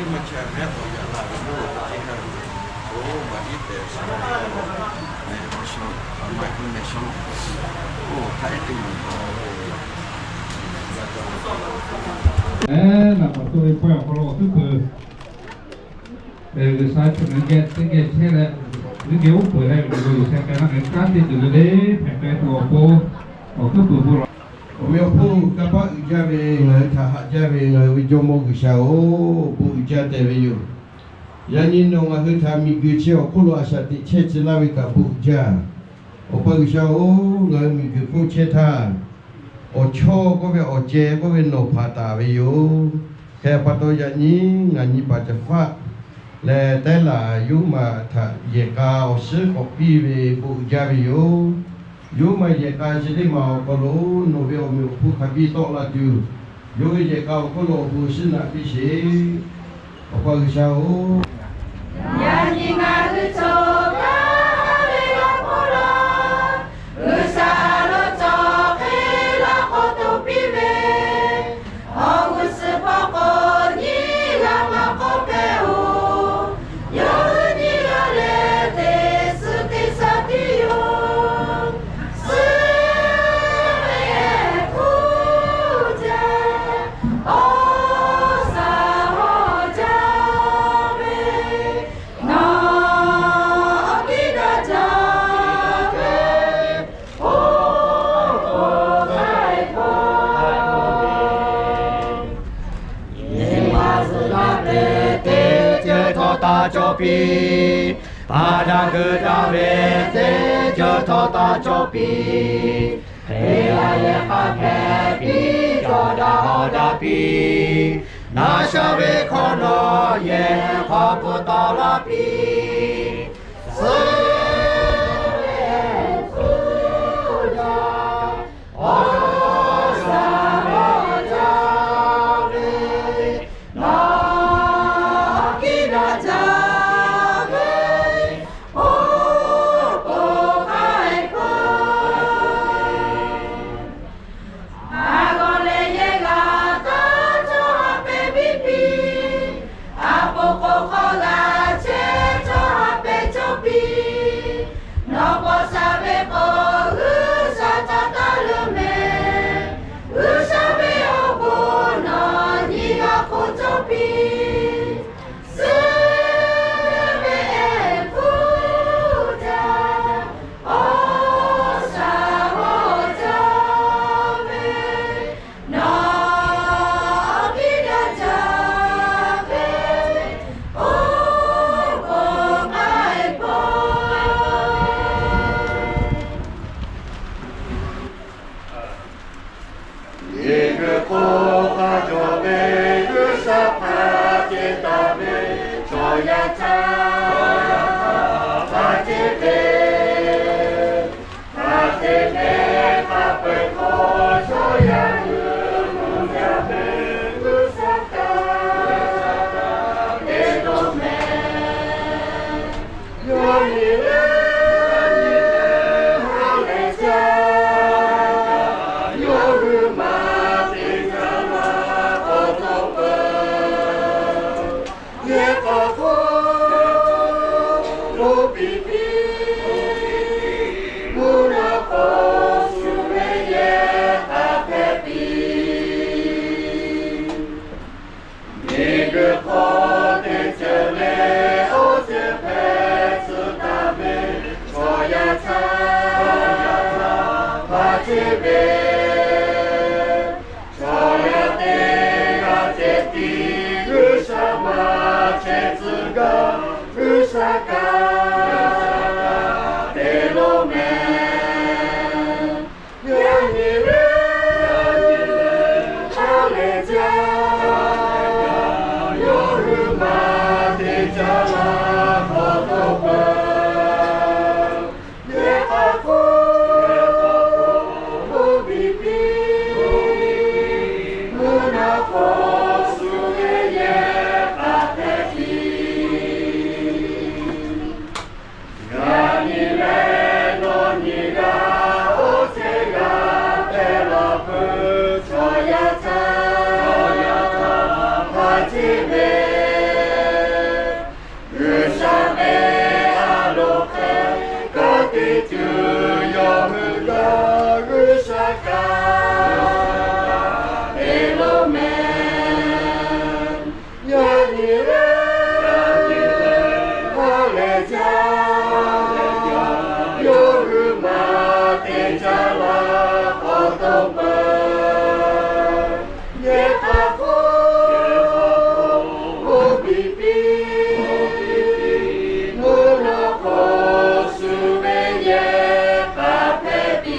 Eˬ, naˍ baˬ to ve pawehˇ awˬ hk'aw lo awˬ hkuiˉ peuˬ, G'uiˬsha cawˬ ngaˬ geh teˇ geh chehˇ leh, teˇ geh oˉ peuˬ leh, G'uiˬsha k'ai laˇ ngaˬ hui kanˉ te tuˬ ve le, hpehꞈ k'ai tuˬ awˬ pon, awˬ hkuiˉ peuˬ bon lawˬ. Awˬ meꞈ awˬ hponˇ, kanˇ paˆ uiˍ jaˇ ve ngaˬ hui htaꞈ haꞈ jaˇ ve ngaˬ hui ve jawˇmawˇ G'uiˬsha-oˬ, bon uiˍ jaˇ tehꞈ ve yoˬ. Yaꞈ nyi nawˬ ngaˬ hui htaꞈ miˬguiˬ chi awˬ hk'oˆ lo a shaꞈ teꞈ chehˇ tcuh laˇ ve kaꞈ bon uiˍ jaˇ. Awˬ pa G'uiˬsha-oˬ, ngaˬ hui miˬguiˬ hk'oˆ chehˇ htaˇ, awˬ chawˇ k'oˆ ve awˬ ceh k'oˆ ve nawˬ hpanˍ taˍ ve yoˬ. Hk'e pa taw yaꞈ nyi ngaˬ nyi paˍ caˬ faˆ leh Taiˉ laˬ Yoˇmaꞈ htaꞈ yehˬ k'a awˬ shiˉ k'awꞈ piˇ ve bon uiˍ jaˇ ve yoˬ. Yoˇmaꞈ yehˬ k'a chi teˇ maˬ awˬ hk'aw lo nawˬ ve awˬ meꞈ awˬ hponˇ hk'a biˇ tawˆ la tuˬ, yawˇ ve yehˬ k'a awˬ hk'oˆ lo awˬ bon awˬ shiˉ naꞈ piˇ sheˍ. Awˬ pa G'uiˬsha-oˬ, yaꞈ nyi ngaˬ hui cawˬ gaˇ ve laˇ k'oˆ laˇ, G'uiˬsha lo cawˬ hk'e laˇ k'awꞈ to piˇ ve, awˬ g'uˇ suhˍ hpawˇ k'o nyiˇ g'aˇ maˇ k'awꞈ hpehꞈ-oˬ. Yawˇ hui nyiˇ g'aˇ lehˬ teˇ suhˍ teˇ shaˍ tiˉ yoˬ. Suh ve hkuˇ jaˇ, awˬ shaˍ hawˇ jaˇ ve, nawˬ kiˇ daꞈ jaˇ ve, oˇ k'oˍ k'ai k'o, nyi ma zuhꞈ la ve teˇ ceuˬ htawˇ taˇ cawˬ piˇ. Paˍ daꞈ keu daꞈ ve teˇ ceuˬ htawˇ taˇ cawˬ piˇ. Hk'e laˇ yehˬ k'a hpehꞈ piˇ, cawˬ daꞈ hawˇ daꞈ piˇ. Naˍ sha ve hk'awꞈ nawˉ yehˬ hk'aw hpu tawˍ laˇ piˇ. Suh ve hkuˇ jaˇ, awˬ shaˍ hawˇ jaˇ ve, nawˬ kiˇ daꞈ jaˇ ve, oˇ k'oˍ k'ai k'o, a g'awˬ leh yehˇ g'a taˇ cawˇ ha pehꞈ biˇ piˇ. A poˍ k'o hk'aw g'a chehˇ cawˇ ha pehꞈ cawˇ piˇ. Nawˬ paw sha ve k'o, G'uiˬsha ca taˇ leuˬ mehˍ. G'uiˬsha ve awˬ bon nawˬ nyi g'a hk'oˆ cawˇ piˇ. Suh ve hkuˇ jaˇ, awˬ shaˍ hawˇ jaˇ ve, nawˬ kiˇ daꞈ jaˇ ve, oˇ k'oˍ k'ai k'o, miˬguiˬ hk'oˆ hk'a cawˬ ve G'uiˬsha hpaˇ ceˇ taˍ ve, chaw yaˇ htaˇ hpaˇ ceˇ ve, hk'a te ve hk'a peu-eˬ hk'aw chaw yaˇ hui mvuhˇ jaˇ ve G'uiˬsha htaꞈ te lo mehˍ. Yawˇ nyi leh ha lehˬ jaˇ, yawˇ hui maˇ te jaˇ laˇ k'awꞈ dawˇ peuˬ. Yehˬ k'a hk'oˆ lo piˇ piˇ, mvuhˇ naw hk'oˆ shu ve yehˬ k'a hpehꞈ piˇ. Miˬguiˬ hk'oˆ teˇ ceuˬ leh oˇ ceuˬ hpehꞈ tcuh taˍ ve, chaw yaˇ htaˇ hpaˇ ceˇ ve, chaw yaˇ teˇ g'aˇ ceh tiˉ G'uiˬsha maˇ chehˇ tcuh gaˇ, G'uiˬsha kaꞈ te lo mehˍ. Yaˇ nyi leh ha lehˬ jaˇ, yawˇ hui maˇ te jaˇ laˇ k'awꞈ dawˇ peuˬ. Yehˬ k'a hk'oˆ lo piˇ piˇ, mvuhˇ naw hk'oˆ shu ve yehˬ k'a hpehꞈ piˇ. Yaꞈ nyi leh nawˬ nyi g'a oˇ ceuˬ g'a hpehꞈ la peuˬ, chaw yaˇ htaˇ hpaˇ ceˇ ve, leh, ha lehˬ jaˇ, yawˇ hui maˇ te caˇ la awˬ to peuˬ. Yehˬ k'a hk'oˆ k'oˆ piˇ piˇ, mvuhˇ naw hk'aw shu ve yehˬ k'a hpehꞈ piˇ.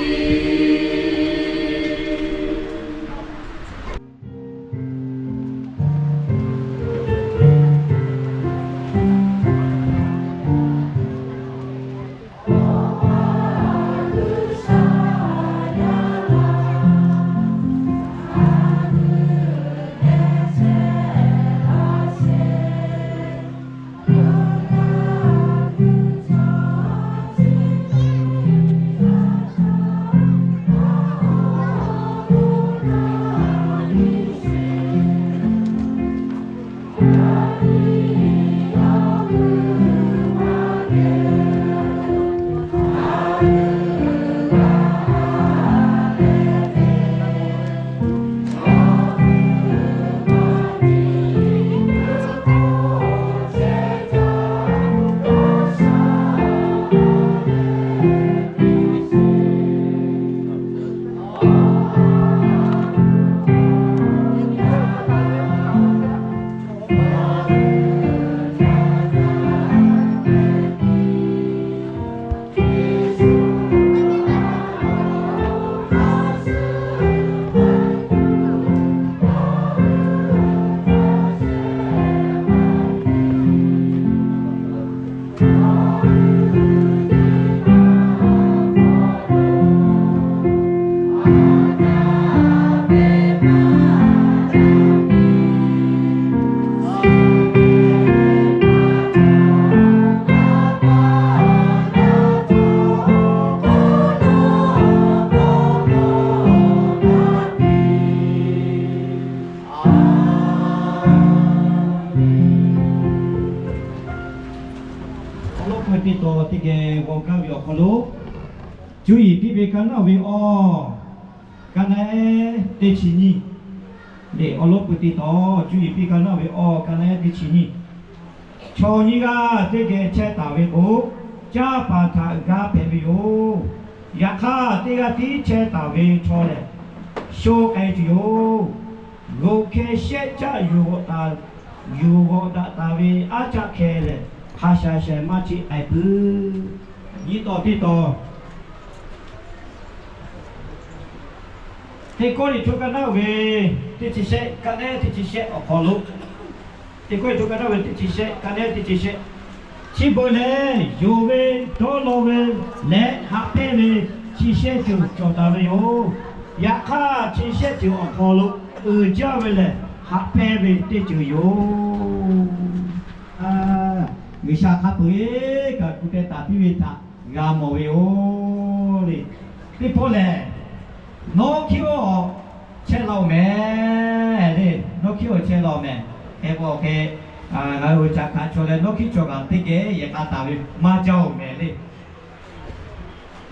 Awˬ lawn peuˬ teˇ taw teˇ geh g'aw gaˇ ve awˬ hk'aw lo, cuˇ yiˍ piˇ ve ka naˆ ve awˬ, ka naˆ ehˉ teˇ chi nyiˇ. Lehˬ, awˬ lawn peuˬ teˇ taw cuˇ yiˍ piˇ ka naˆ ve awˬ, ka naˆ ehˉ teˇ chi nyiˇ. Chaw nyiˇ g'aˇ teˇ geh chehˇ taˍ ve k'o, caˇ paˍ htaꞈ g'a hpehꞈ ve yoˬ. Yaꞈ hk'aˇ, teˇ g'aˇ tiˉ chehˇ taˍ ve chaw lehˬ, sho k'ai tuˬ yoˬ. G'awˬ hkeh shehˆ caˆ yuˬ g'awꞈ taˍ, yuˬ g'awꞈ daꞈ taˍ ve aˉ caˆ hkeh lehˬ, hk'a sha shaiˍ maˇ cheˆ k'ai puiˉ. Nyi tawˍ teˇ tawˍ, Teˇ Kawˇrenˍhtuˆ ka naˆ ve teˇ chi shehˆ, ka naˆ ehˉ teˇ chi shehˆ awˬ hk'aw lo, Teˇ Kawˇrenˍhtuˆ ka naˆ ve teˇ chi shehˆ, ka naˆ ehˉ teˇ chi shehˆ. Chi beuꞈ lehˬ, yonˍ ve, dawˇ law ve leh haꞈ pehnˇ ve chi shehˆ ceuˬ cawˬ taˍ ve yoˬ. Yaꞈ hk'aˇ, chi shehˆ ceuˬ awˬ hk'aw lo uiˍ jaˇ ve lehˬ, haꞈ pehnˇ ve teˇ ceuˬ yoˬ. G'uiˬsha hk'a peu-eˬ kaꞈ kuˬ teh taˍ piˇ ve htaꞈ g'a mawˬ ve yoˬ le. Teˇ pawˆ lehˬ, nawˉ hkiˉ awˬ chehˇ la-oˬ mehˍ le. Nawˉ hkiˉ awˬ chehˇ la-oˬ mehˍ. Hk'e k'o hk'e, ngaˬ hui caꞈ hkanˍ chaw leh nawˉ hkiˉ chaw kaꞈ teˇ geh yehˬ k'a taˍ ve maˇ jaˇ-oˬ mehˍ le.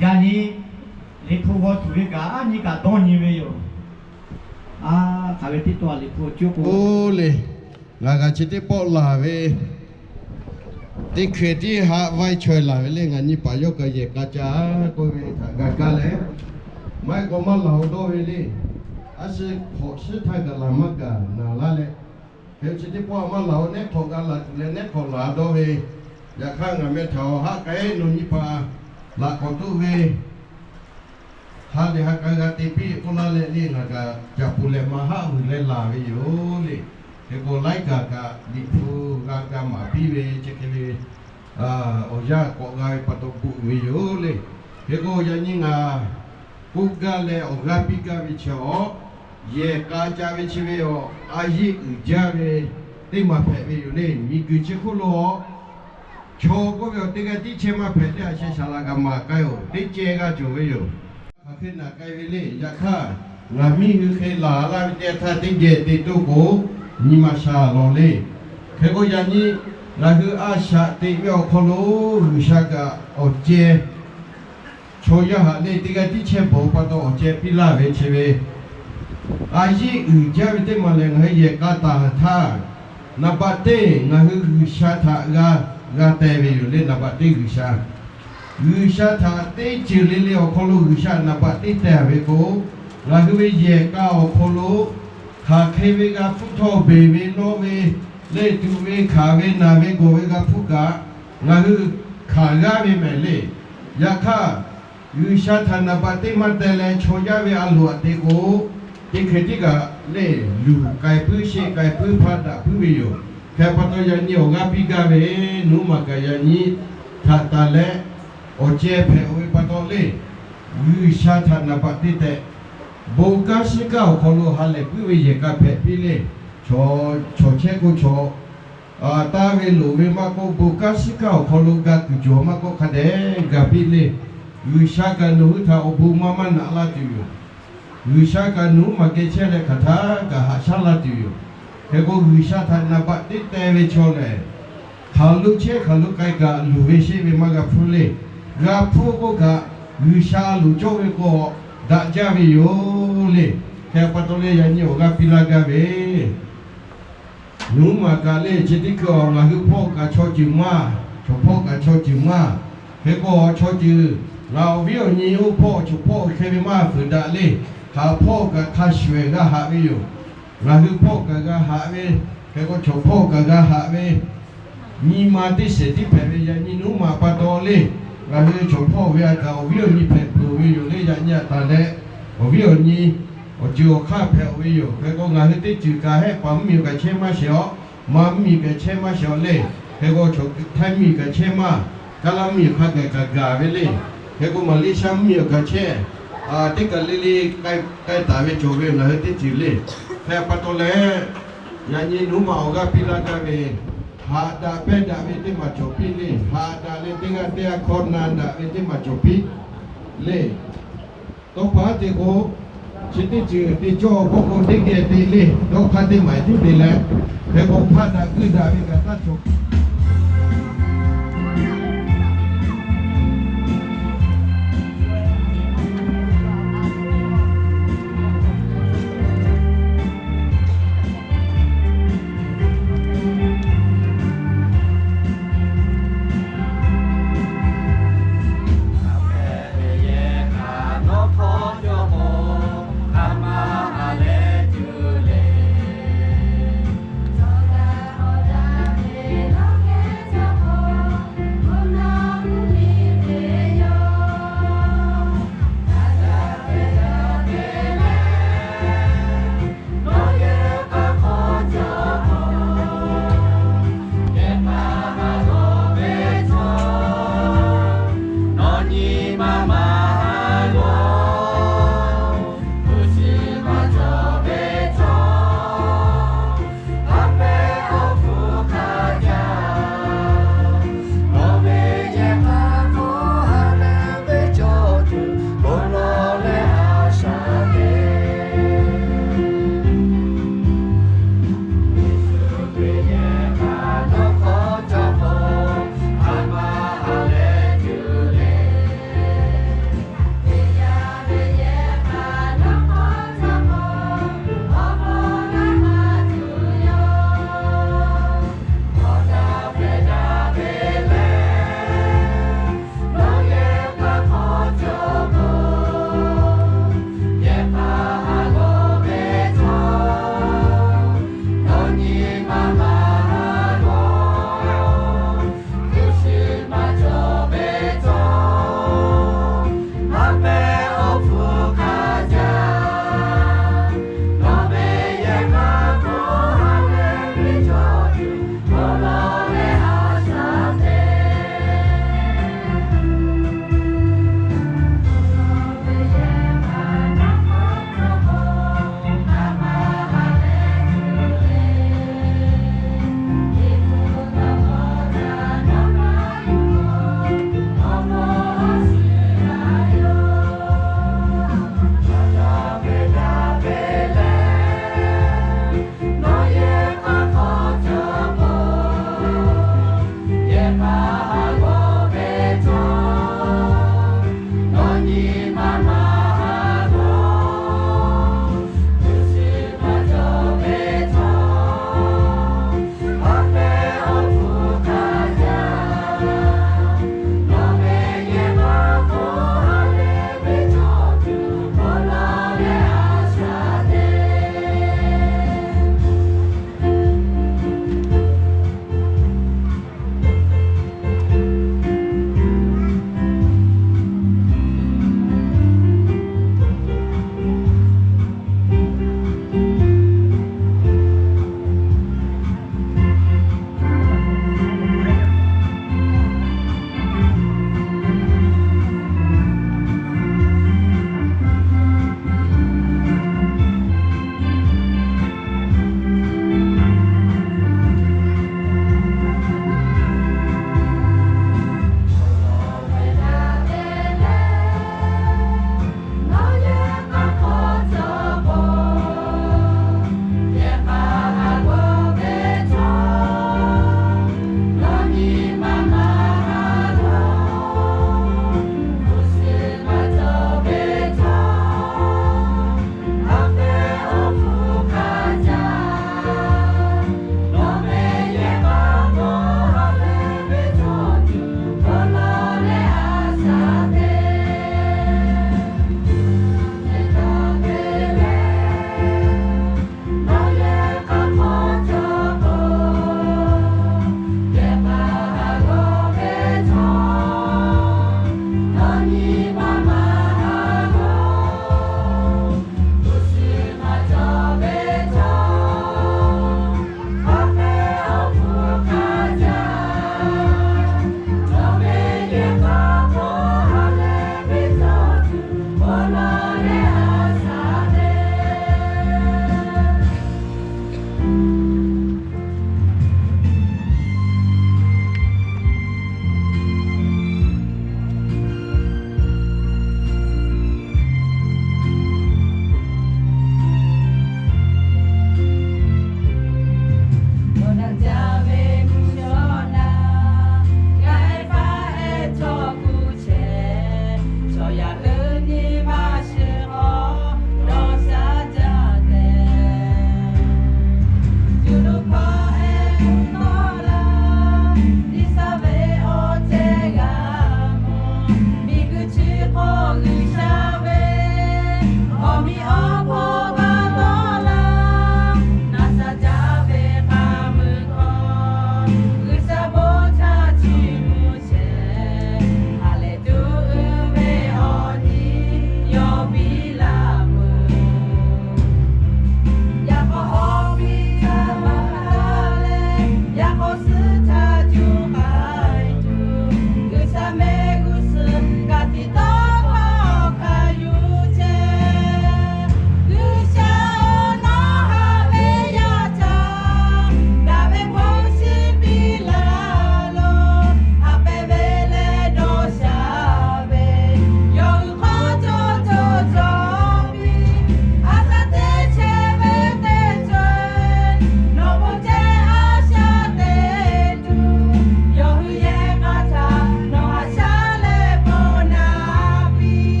Yaꞈ nyi Liꞈ hpu g'aw tuˬ ve kaꞈ a nyi kaꞈ dawˇ nyi ve yoˬ. A, hk'aˬ ve teˇ taw Liꞈ hpu cuˇ k'o le, ngaˬ kaꞈ chi teˇ pawˆ laˬ ve teˇ hkeh tiˉ haꞈ vaiˇ chaweh laˬ ve le. Ngaˬ nyi paˍ yawˇ kaꞈ yehˬ k'a ca k'oˆ ve htaꞈ g'a kaˇ leh, maˇ heˆ k'o maˇ laˬ-oˬ dawˇ ve le. A shu hk'awꞈ shiˉ htaˇ kaꞈ laˬ maˇ gaˬ naˍ laˇ leh, hk'e chi teˇ pawˆ maˇ laˬ-oˬ, nehˉ hk'awꞈ g'a laˬ tuˬ leh nehˉ hk'awꞈ laˬ dawˇ ve. Yaꞈ hk'aˇ, ngaˬ meh htaꞈ haꞈ k'ai nawˬ nyi paˍ laꞈ k'awꞈ toˆ ve ha lehˬ ha k'a g'a te piˇ k'oˆ laˇ leh le, ngaˬ kaꞈ caˍ puˬ lehˬ maˇ haˆ vuiˬ leh laˬ ve yoˬ le. Hk'e k'o laiˉ kaꞈ kaꞈ Liꞈ hpu g'a ga maˍ piˇ ve chi hk'e ve awˬ yanˇ k'awꞈ g'a ve pa taw bvuhꞈ ve yoˬ le. Hk'e k'o yaꞈ nyi ngaˬ k'oˆ gaˇ leh awˬ g'aˇ piˇ gaˇ ve chi awˬ, yehˬ k'a ca ve chi ve awˬ, a yiˆ uiˍ jaˇ ve teˇ maˬ hpehꞈ ve yoˬ le. Miˬguiˬ chi hk'oˆ lo awˬ, chaw k'oˆ ve awˬ teˇ g'aˇ tiˉ chehˇ maˇ hpehꞈ le. A sheh shaˍ laꞈ kaꞈ maˍ k'ai-oˬ, teˇ ceh g'a cawˬ ve yoˬ. Hk'aˬ hk'e naˬ k'ai ve le. Yaꞈ hk'aˇ, ngaˬ miˇ hui hk'e laˬ laˇ ve teˇ htaˇ teˇ geh te toˆ k'o, nyi ma sha lawˬ le. Hk'e k'o yaꞈ nyi ngaˬ hui a shaꞈ teꞈ ve awˬ hk'aw lo G'uiˬsha kaꞈ awˬ ceh, chaw yaˇ haꞈ le teˇ g'aˇ tiˉ chehˇ bawˬ pa taw awˬ ceh piˇ laˇ ve chi ve, a yiˆ uiˍ jaˇ ve teˇ maˬ lehˬ ngaˬ hui yehˬ k'a taˍ htaˇ, Naˍ baꞈ teˇ ngaˬ hui G'uiˬsha htaꞈ g'a, g'a teh ve yoˬ le. Naˍ baꞈ teˇ G'uiˬsha, G'uiˬsha htaꞈ teˇ ceuˬ le le awˬ hk'aw lo G'uiˬsha naˍ baꞈ teˇ teh ve k'o, ngaˬ hui ve yehˬ k'a awˬ hk'aw lo hk'aˬ hk'e ve g'a hpfuhˇ htawˇ, beˬ ve lawˇ ve, leh tuꞈ ve hkanˍ ve naˬ ve gawˬ ve g'a hpfuhˇ kaꞈ, ngaˬ hui hkanˍ g'aˇ ve mehˍ le. Yaꞈ hk'aˇ, G'uiˬsha htaꞈ naˍ baꞈ teˇ maˇ teh leh chaw yaˇ ve a loˍ aꞈ te k'o, teˇ hkeh tiˉ kaꞈ le, luˬ k'ai puiˉ, sheˆ k'ai puiˉ, hpaˆ daꞈ puiˉ ve yoˬ. Hk'e pa taw, yaꞈ nyi awˬ g'aˇ piˇ gaˇ ve, nuˉ maˬ kaꞈ yaꞈ nyi htaꞈ taˍ leh awˬ ceh hpehꞈ-oˬ ve pa taw le, G'uiˬsha htaꞈ naˍ baꞈ teˇ tehꞈ, bon kanˉ shiˉ kanˉ awˬ hk'aw lo ha lehˬ puiˉ ve yehˬ k'a hpehꞈ piˇ le. Chaw, chaw chehˇ k'o chaw taˇ ve loˍ ve maˇ k'oˆ, bon kanˉ shiˉ kanˉ awˬ hk'aw lo ga kuiˬ cawˬ maˇ k'oˆ, hk'a dehꞈ ga piˇ le. G'uiˬsha kaꞈ nawˬ hui htaꞈ awˬ bon maˇ maˇ naꞈ laˇ tuˬ yoˬ. G'uiˬsha kaꞈ nawˬ hui maˬ geh chehˇ leh hk'aˬ htaˇ kaꞈ haꞈ shaˉ laˇ tuˬ yoˬ. Hk'e k'o, G'uiˬsha htaꞈ naˍ baꞈ teˇ teh ve chaw lehˬ, hk'aˬ lo chehˇ hk'aˬ lo k'ai kaꞈ luˬ ve sheˆ ve maˇ g'a hpfuhˇ le. G'a hpfuhˇ k'oˆ kaꞈ, G'uiˬsha a loˍ cawˇ ve k'o daꞈ jaˇ ve yoˬ le. Hk'e pa taw leh, yaꞈ nyi awˬ g'aˇ piˇ laˇ gaˇ ve, nuˉ maˬ kaꞈ le, chi teˇ hkui awˬ ngaˬ hui hpawˇ kaꞈ chaw ceuˬ maˇ, chaw hpawˇ kaꞈ chaw ceuˬ maˇ. Hk'e k'o, chaw ceuˬ, ngaˬ awˬ viˉ awˬ nyi oˇ hpawˇ chaw hpawˇ hk'e ve maˇ fuiˍ daꞈ le. Hk'aˬ hpawˇ kaꞈ hk'a shuˍ ehˍ g'a haꞈ ve yoˬ. Ngaˬ hui hpawˇ kaꞈ g'a haꞈ ve, hk'e k'o chaw hpawˇ kaꞈ g'a haꞈ ve, nyi ma teˇ shehˍ tiˉ hpehꞈ ve yaꞈ nyi nuˉ maˬ pa taw le. Ngaˬ hui chaw hpawˇ ve a kaꞈ awˬ viˉ awˬ nyi hpehꞈ peuˬ ve yoˬ le. Yaꞈ nyi a taˍ leh, awˬ viˉ awˬ nyi awˬ ceuˬ awˬ hk'aˇ hpehꞈ-oˬ ve yoˬ. Hk'e k'o, ngaˬ hui teˇ ceuˬ kaꞈ hehˆ paˍ mvuhˇmiˬ kaꞈ chehˇ maˇ shehˍ-aw, ma mvuhˇmiˬ kaꞈ chehˇ maˇ shehˍ-aw le. Hk'e k'o, chaw Htaiˇ mvuhˇmiˬ kaꞈ chehˇ maˇ, Kaˉlaˇ mvuhˇmiˬ hk'a gaˬ kaꞈ gaˬ ve le. Hk'e k'o, Maˍleˍshaˇ mvuhˇmiˬ awˬ kaꞈ chehˇ, teˇ kaˬ le le k'ai taˍ ve cawˬ ve yoˬ ngaˬ hui teˇ ceuˬ le. Hk'e pa taw leh, yaꞈ nyi nuˉ maˬ awˬ g'aˇ piˇ laˇ gaˇ ve, haꞈ daꞈ pehnˇ daꞈ ve teˇ maˬ cawˬ piˇ le. Haꞈ daꞈ leh teˇ g'aˇ teˇ g'aˇ hkawˇ na daꞈ ve teˇ maˬ cawˬ piˇ le. Tawˇ pa te k'o, chi teˇ ceuˬ te cawˇ k'oˆ k'o, teˇ geh te le, dawˇ hk'aˇ teˇ maˬ tiˉ te leh, hk'e k'o hpaˆ daꞈ guiˇ daꞈ ve kaꞈ taˇ cawˬ.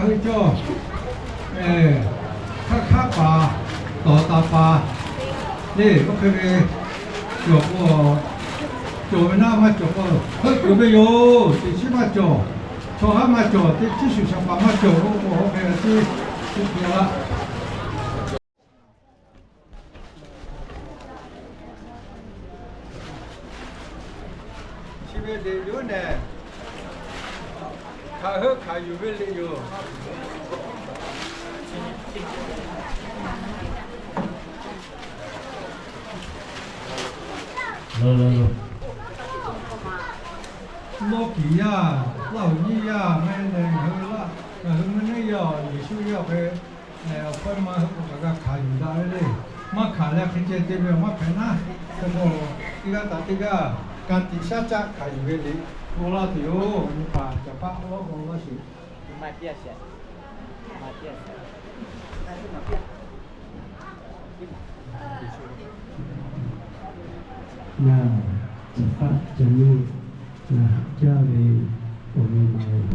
Ngaˬ hui cawˬ, hk'aˇ hk'aˆ paˍ, tawˍ taˍ paˍ le, oˇ hk'e ve cawˬ k'o, cawˬ ve naˆ maˇ cawˬ k'o, heuˆ kuiˬ ve yoˬ. Teꞈ chiˉ maˇ cawˬ, chaw haˉ maˇ cawˬ, teꞈ chiˉ shuˍ shaˍ paˍ maˇ cawˬ k'o, oˇ hk'e ve chi, chi hk'e laˇ. Chi ve liꞈ yoˬ nehˬ, hkanˍ heuˆ hkanˍ yuˬ ve liꞈ yoˬ. Nawˇ kiˍ yaˇ, Laˇ huˍ nyiˇ yaˇ maˇ heˆ leh, ngaˬ hui laˇ, ngaˬ hui mvuhˇ naˉ yaˇ, Yeˍsuˆ yaˇ hk'e, awˬ hkawˇ maˇ heuˆ k'o kaꞈ g'a hkanˍ yuˬ daꞈ ve le. Maˇ hkanˍ leh hk'e ceh te ve maˇ hpehꞈ naˉ. Hk'e k'o, teˇ g'aˇ htaꞈ teˇ g'aˇ ka tiꞈ shaˉ caˆ hkanˍ yuˬ ve liꞈ k'oˆ laˇ tuˬ yoˬ. Nyi paˍ caˍ paˆ awˉ k'aw laˇ sheˍ. Ngaˬ caˍ paˆ caˍ nuˇ, ngaˬ haꞈ jaˇ ve awˬ nyi ma yoˬ.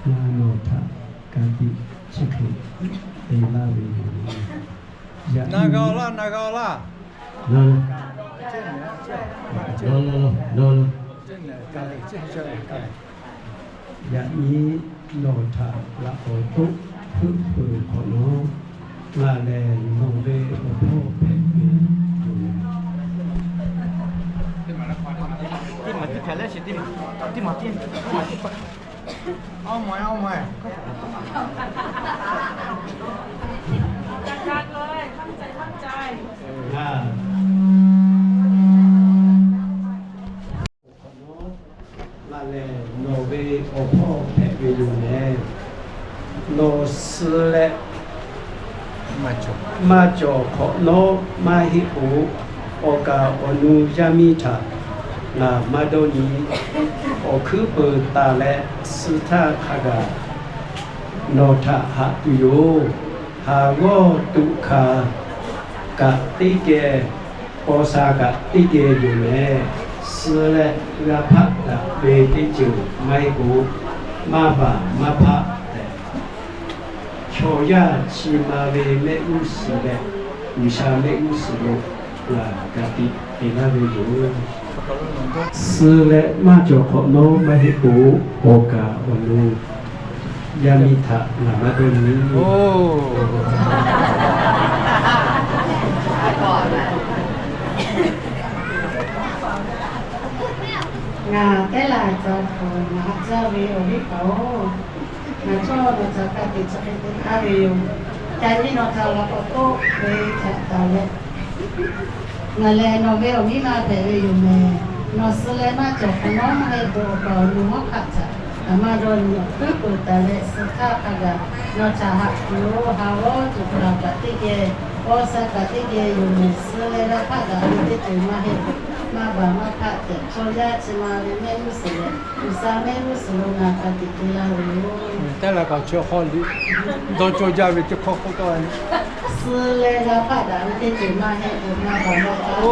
Ngaˬ nawˬ htaꞈ ka tiꞈ chi hk'e te laˇ ve yoˬ. Na g'a laˇ, na g'a laˇ. Yaꞈ nyi nawˬ htaꞈ laꞈ k'awꞈ toˆ heuˆ peuˬ hk'awꞈ nawˉ, ngaˬ lehˬ nawˬ ve awˬ hpawˇ hpehꞈ ve yoˬ. Teˇ maˬ teˇ hpaˍ leh sheˍ, teˇ maˬ teˇ maˬ teˇ maˬ teˇ maˬ. Ngaˬ lehˬ nawˬ ve awˬ hpawˇ hpehꞈ ve yoˬ lehˬ, nawˬ suh leh maˇ cawˬ hk'awꞈ nawˉ maˇ heˆ k'o, awˬ kaˍ awˬ nu yaˇ miˇ htaꞈ ngaˬ maˇ dawˇ nyi. Awˬ hkuiˉ peuˬ taˍ leh suh htaˇ hk'a gaˬ nawˬ htaꞈ haꞈ tuˬ yoˬ. Haˍ g'awˇ tuꞈ hkanˍ kaꞈ teˇ geh, paw sha kaꞈ teˇ geh yoˬ lehˬ, suh leh g'a hpaˆ daꞈ ve teˇ ceuˬ maˇ heˆ k'o, maˇ baˬ maˇ hpaˆ tehꞈ, chaw yaˇ chi ma ve mehˆ g'uˇ suhˍ leh G'uiˬsha mehˆ g'uˇ suhˍ lo ngaˬ ka tiꞈ te laˇ ve yoˬ. Suh leh maˇ cawˬ hk'awꞈ nawˉ maˇ heˆ k'o, awˬ kaˍ awˬ nu yaˇ miˇ htaꞈ ngaˬ maˇ dawˇ nyi. Ngaˬ teˇ laˬ ca hkawꞈ ngaˬ haꞈ jaˇ ve awˬ viˉ kaꞈ-oˬ, ngaˬ cawˇ nawˬ htaꞈ ka tiꞈ chi hk'e te laˇ ve yoˬ. Yaꞈ nyi nawˬ htaꞈ laꞈ k'awꞈ toˆ ve htaꞈ taˍ leh, ngaˬ lehˬ nawˬ ve awˬ miˇ ma hpehꞈ ve yoˬ mehˍ. Nawˬ suh leh maˇ cawˬ hk'awꞈ nawˉ maˇ heˆ k'o, awˬ kaˍ awˬ nu hawˉ hk'aˆ htaꞈ ngaˬ maˇ dawˇ nyi. Hkuiˉ peuˬ taˍ leh suh htaˇ hk'a gaˬ nawˬ htaꞈ haꞈ tuˬ yoˬ. Haˍ g'awˇ tuꞈ hkanˍ kaꞈ teˇ geh, paw sha kaꞈ teˇ geh yoˬ mehˍ. Suh leh g'a hpaˆ daꞈ ve teˇ ceuˬ maˇ heˆ. Maˇ baˬ maˇ hpaˆ tehꞈ, chaw yaˇ chi ma ve mehˆ g'uˇ suhˍ leh G'uiˬsha mehˆ g'uˇ suhˍ lo ngaˬ ka tiꞈ te laˇ ve yoˬ. Teˇ laˬ kaꞈ chi hk'aw liꞈ dawˇ cawˇ jaˇ ve teˇ hkawˇ k'oˆ tawˆ ve, suh leh g'a hpaˆ daꞈ ve teˇ ceuˬ maˇ heˆ k'o, maˇ baˬ maˇ hpaˆ.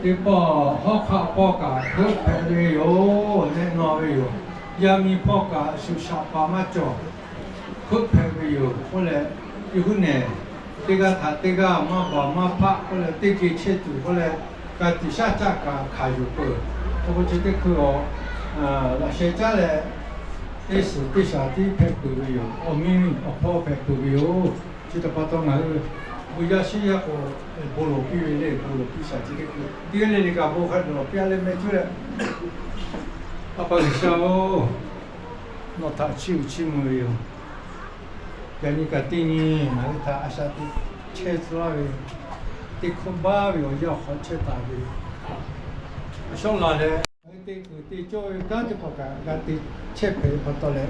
Teˇ pawˆ hawˉ hk'aˆ pawˆ kaꞈ heuˆ hpehꞈ ve yoˬ. Neˆ naw ve yoˬ. Yaˇ miˇ hpawˇ kaꞈ shuˍ shaꞈ paˍ maˇ cawˬ, heuˆ hpehꞈ ve yoˬ. K'oˆ leh, teˇ huˉ nehˬ, teˇ g'aˇ htaꞈ teˇ g'aˇ maˇ baˬ maˇ hpaˆ k'oˆ leh, teˇ geh chehˇ tuˬ k'oˆ leh, ka tiꞈ shaˉ caˆ kaꞈ hkanˍ yuˬ peuˬ. K'o k'o chi teˇ hkui-a, laꞈ sheh caˉ leh teˇ suhˍ teˇ shaˍ tiˉ hpehꞈ peuˬ ve yoˬ. Awˬ miˇ awˬ hpawˇ hpehꞈ peuˬ ve yoˬ. Chi htaꞈ pa taw ngaˬ hui bon yaˇ shiˉ yaˇ k'o, bon lawˬ piˇ ve le, bon lawˬ piˇ shaˍ chi teˇ hkui. Teˇ g'aˇ le le kaꞈ bon hk'a lawˬ piˇ-a leh meh cuˇ leh, A pa G'uiˬsha-oˬ, nawˬ htaꞈ chiˇ uiˍ chiˇ mvuh ve yoˬ. Yaꞈ nyi kaꞈ teˇ nyi ngaˬ hui htaꞈ a shaꞈ teꞈ chehˇ tcuh laˇ ve, teˇ hkawˇ baˇ ve awˬ yanˇ awˬ hk'aw chehˇ taˍ ve, a shawˉ la leh, ngaˬ hui te kuiˬ te cawˇ ve kanˉ teˇ hpaˍ kaꞈ g'a te chehˇ hpehꞈ ve pa taw leh,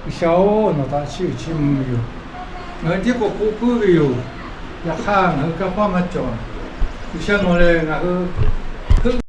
G'uiˬsha-oˬ, nawˬ htaꞈ chiˇ uiˍ chiˇ mvuh ve yoˬ. Ngaˬ hui tiˉ k'o k'oˆ puiˉ ve yoˬ. Yaꞈ hk'aˇ ngaˬ hui kanˇ paˆ maˇ cawˬ. G'uiˬsha nawˬ lehˬ ngaˬ hui heuˆ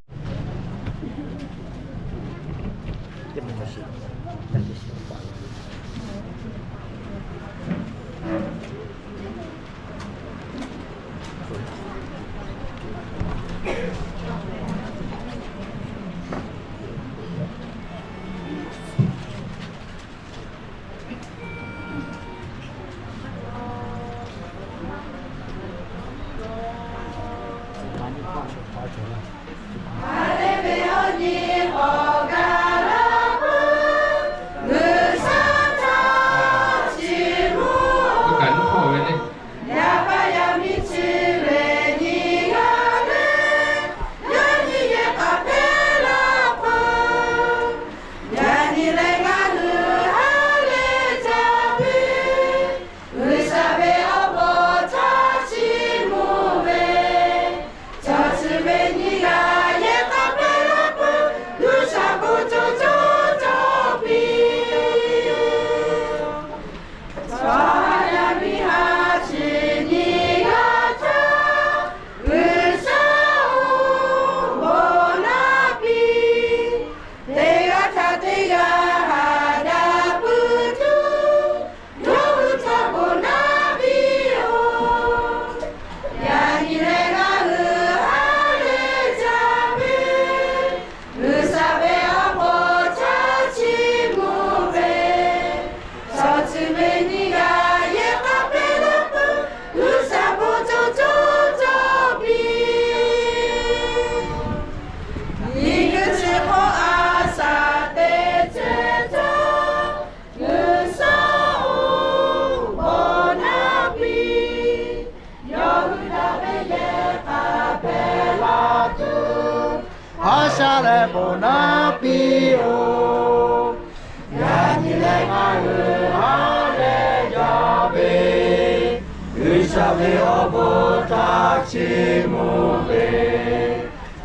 Hk'aˬ hk'e ve awˬ nyi k'awꞈ gaˬ la peuˬ, G'uiˬsha htaꞈ chiˇ mvuh-oˬ. Kaꞈ nyi hkawˇ ve le. Yaˇ paˍ yaˇ miˇ chi lehˬ nyi g'a le, yaˇ nyi yehˬ k'aꞈ hpehꞈ la peuˬ. Yaꞈ nyi lehˬ ngaˬ hui ha lehˬ jaˇ ve, G'uiˬsha ve awˬ bon htaꞈ chiˇ mvuh ve, chaw chi ve nyi g'aˇ yehˬ k'aꞈ hpehꞈ la peuˬ, G'uiˬsha bon cawˬ cawˬ cawˬ piˇ. Chaw ha yaˇ miˇ ha chi nyi g'aˇ htaꞈ G'uiˬsha-oˬ, bon naˆ piˇ. Teˇ g'aˇ htaꞈ teˇ g'aˇ haꞈ daꞈ puiˉ tuˬ, yawˇ hui htaꞈ bon naˆ piˇ-oˬ. Yaꞈ nyi lehˬ ngaˬ hui ha lehˬ jaˇ ve, G'uiˬsha ve awˬ bon htaꞈ chiˇ mvuh ve, chaw chi ve nyi g'aˇ yehˬ k'aꞈ hpehꞈ la peuˬ, G'uiˬsha bon cawˬ cawˬ cawˬ piˇ. Nyi g'uˇ suhˍ hk'oˆ a shaꞈ teꞈ chehˇ caˇ, G'uiˬsha-oˬ, bon naˆ piˇ. Yawˇ hui daꞈ ve yehˬ k'aꞈ hpehꞈ la tuˬ, a shaꞈ lehˬ bon naˆ piˇ-oˬ. Yaꞈ nyi lehˬ ngaˬ hui ha lehˬ jaˇ ve, G'uiˬsha ve awˬ bon htaꞈ chiˇ mvuh ve,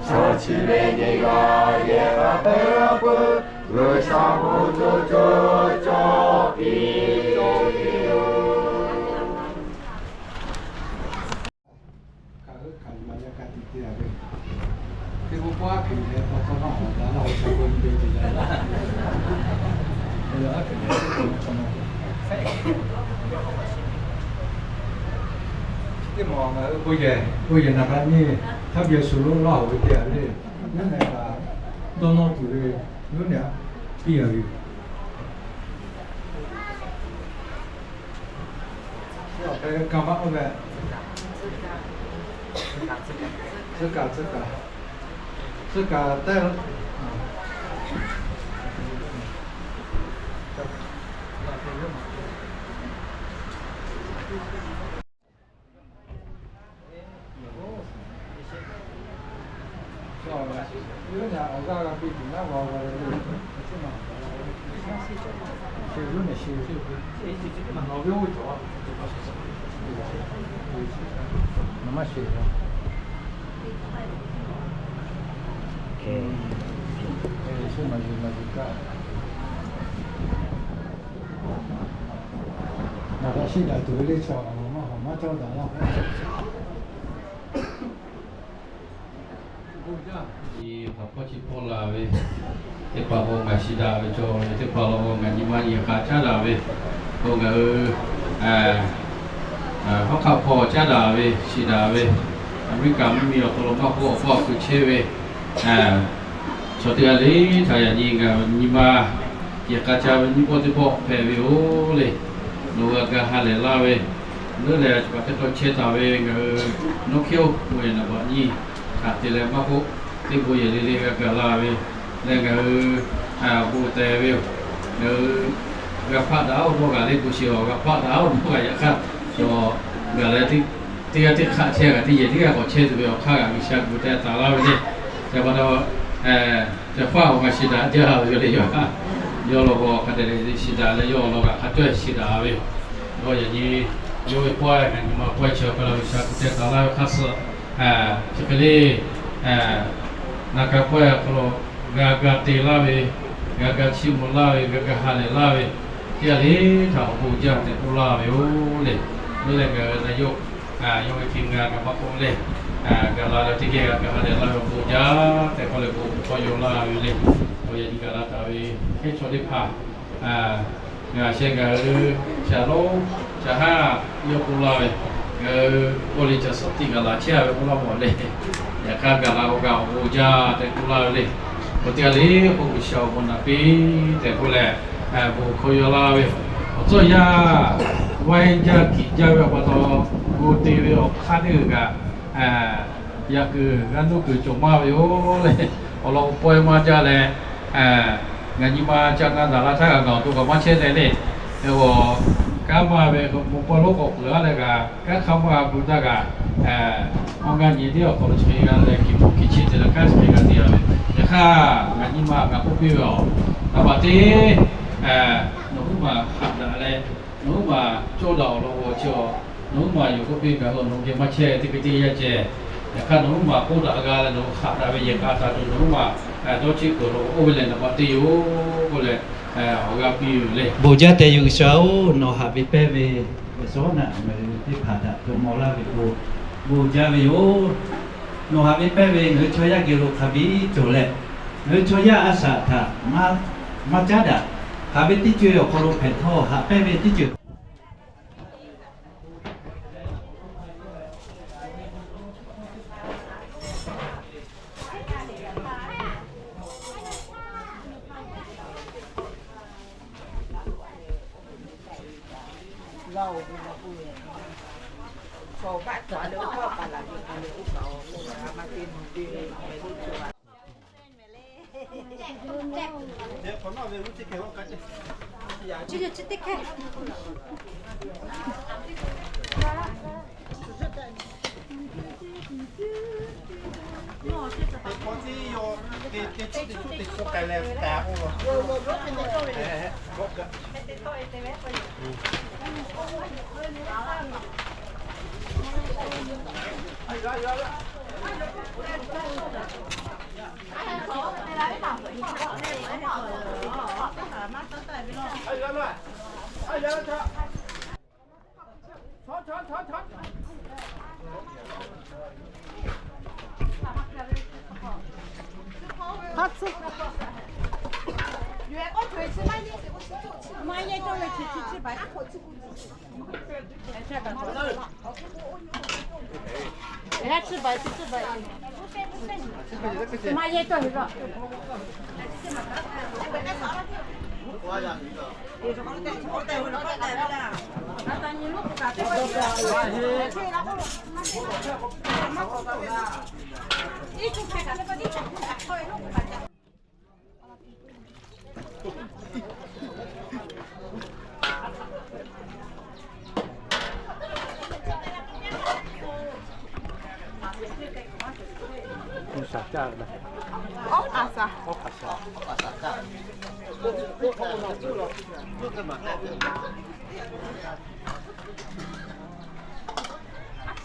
chaw chi ve nyi g'aˇ yehˬ k'aꞈ hpehꞈ la peuˬ, G'uiˬsha bon cawˬ cawˬ cawˬ piˇ. Kaꞈ g'uˇ kaꞈ maꞈ yaˇ ka tiꞈ te-a ve, teˇ k'oˆ k'oˆ aˉ hk'e leh pa taw maˇ hawˍ daꞈ laˇ, awˬ ca k'o nyi te te la. Teˇ maˬ ngaˬ hui k'oˆ yehˬ k'oˆ yehˬ naˍ k'a nyi hk'a biˇ shu lo laˇ-oˬ ve te-a ve, yawˇ nehˬ kaꞈ dawˇ nawˇ tuˬ ve, yawˇ nehˬ piˇ-a ve yoˬ. Awˬ hk'e kaꞈ maˇ k'oˆ ve, tcuh kaꞈ tcuh kaꞈ, tcuh kaꞈ tehˉ. Naˍ baꞈ shiˍ daꞈ tuˬ ve le, chaw maˇ hawˍ maˇ cawˇ daꞈ laˇ. Nyi hk'aˬ hpawˇ chi hpawˇ la ve, teˇ hpaˍ k'o ngaˬ shiˍ daꞈ ve cawˬ ve, teˇ hpaˍ la k'o ngaˬ nyi ma nyi k'a caˉ daꞈ ve, k'o ngaˬ hui hawˉ hk'aˆ hpawˇ caˉ daꞈ ve, shiˍ daꞈ ve, Aˍmeˍriˆkaˍ mvuhˇ miˬ awˬ hk'aw lo maˇ k'oˆ, awˬ hpawˇ awˬ hkui chehˇ ve, chaw teˇ g'aˇ le htaꞈ yaꞈ nyi ngaˬ nyi ma yehˬ k'a ca ve nyiˇ pawˆ teˇ pawˆ hpehꞈ ve yoˬ le. Nawˬ g'a ga ha lehˬ laˇ ve, leuˉ leh a cawˬ kaꞈ teˇ tawˇ chehˇ taˍ ve ngaˬ hui nawˉ hkiˉ oˇ bon yehˬ naˍ baꞈ nyi htaꞈ te leh maˇ k'oˆ, teˇ bon yehˬ le le g'a gaˬ la ve leh ngaˬ hui bon tehˬ ve yoˬ. Ngaˬ hui g'a hpaˆ daꞈ-oˬ dawˇ g'a le, bon shiˍ awˬ g'a hpaˆ daꞈ-oˬ dawˇ g'a yaꞈ hk'aˇ, cawˬ gaˬ leh teˇ g'aˇ teˇ hk'aˆ chehˇ kaꞈ teˇ yehˬ teˇ g'aˇ k'awꞈ chehˇ tuˬ ve awˬ hk'aˇ g'aꞈ G'uiˬsha gu te taˍ laˇ ve le. Ca pa taw, ca hpaˇ awˬ g'a shiˍ daꞈ jaˇ ve yoˬ le. Yawˇ, yawˇ law k'o hk'a dehꞈ le shiˍ daꞈ leh yawˇ law g'a hk'a cawˇ shiˍ daꞈ ve yoˬ. Yawˇ yaꞈ nyi yawˇ ve pawehˇ ngaˬ nyi ma pawehˇ chi awˬ hk'aw lo G'uiˬsha gu te taˍ laˇ ve hk'aˇ suh, chi hk'e le, naˍ ka pawehˇ awˬ hk'aw lo g'a ga te laˇ ve, g'a ga chiˇ mvuh laˇ ve, g'a ga ha lehˬ laˇ ve, teˇ g'aˇ le htaꞈ awˬ bon jaˇ tehꞈ k'oˆ laˇ ve yoˬ le. Leuˉ leh ngaˬ hui na yawˇ yawˇ ve hkiˇ g'a kaꞈ maˇ k'oˆ le, gaˬ la leh teˇ geh g'a ga ha lehˬ laˇ ve awˬ bon jaˇ tehꞈ k'oˆ leh bon hkawˇ yaw laˇ ve le. Awˬ yaꞈ nyi gaˬ la taˍ ve hkehˉ chaw teˇ hpaˍ, ngaˬ sheh ngaˬ hui shaˍ lonˉ shaˍ haˉ yawˇ k'oˆ laˇ ve, ngaˬ hui k'oˆ le ca suhˉ tiꞈ gaˬ la chehˇ a ve k'oˆ laˇ mawˬ le. Yaꞈ hk'aˇ gaˬ la k'o kaꞈ awˬ bon jaˇ tehꞈ k'oˆ laˇ ve le. K'o teˇ g'aˇ le k'o G'uiˬsha awˬ bon naˍ piˇ tehꞈ k'oˆ leh, bon hkawˇ yaw laˇ ve, awˬ tcuhˇ yaˇ vaiˇ jaˇ kiꞈ jaˇ ve awˬ pa taw, gu te ve awˬ hk'aˇ teˇ g'aˇ kaꞈ Yaꞈ kuiˬ g'a nuˇ kuiˬ cawˬ maˇ ve yoˬ le. Awˬ lawn k'o, pawehˇ maˇ jaˇ leh, ngaˬ nyi ma ca na daꞈ la htaˇ kaꞈ ngaˬ awˬ to kaꞈ maˇ chehˇ leh le. Eˬ, kanˉ maˇ ve bon pawehˇ lonˉ k'awꞈ peuˬ-a leh kaꞈ, kanˉ hk'aˇ maˇ g'a gu taˇ kaꞈ, awˬ g'aˇ nyi teˇ awˬ hk'aw lo chi hk'e g'a leh, kiˬ hpu kiˬ chi te leh kanˉ chi hk'e g'a te-a ve. Yaꞈ hk'aˇ, ngaˬ nyi ma ngaˬ k'oˆ piˇ ve aˬ, naˍ baꞈ teˇ, nawˬ huiˉ maˬ haꞈ daꞈ leh, nawˬ huiˉ maˬ cawˇ daꞈ awˬ lawn k'o chi, nawˬ huiˉ maˬ yoˬ k'oˆ piˇ kaꞈ, nawˬ geh maˇ chehˇ teˇ hk'e teˇ yanˇ ceh. Yaꞈ hk'aˇ, nawˬ huiˉ maˬ k'oˆ daꞈ g'a leh nawˬ haꞈ daꞈ ve yehˬ k'a htaꞈ tuˬ nawˬ huiˉ maˬ dawˇ cheˆ kuiˬ lo oˇ ve lehˬ naˍ baꞈ teˇ yoˬ k'oˆ leh, awˬ g'aˇ piˇ ve le. Bon jaˇ tehꞈ yoˬ G'uiˬsha-oˬ, nawˬ haꞈ ve pehˇ ve G'uiˬsha naꞈ ngaˬ hui teˇ hpaˍ htaꞈ to maw laˇ ve k'o, bon jaˇ ve yoˬ. Nawˬ haꞈ ve pehˇ ve ngaˬ hui chaw yaˇ geh lo hk'a biˇ cawˬ leh, ngaˬ hui chaw yaˇ a shaꞈ htaꞈ maˇ caˉ daꞈ. Haꞈ ve teˇ ceuˬ awˬ hk'aw lo hpehꞈ htawˇ, haꞈ pehˇ ve teˇ ceuˬ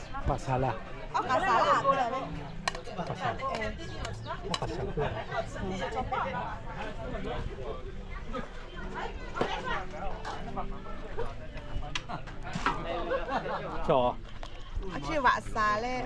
Awˬ hk'aˬ saˍ laˇ. Awˬ hk'aˬ saˍ. Chi vaꞈ saˍ leh,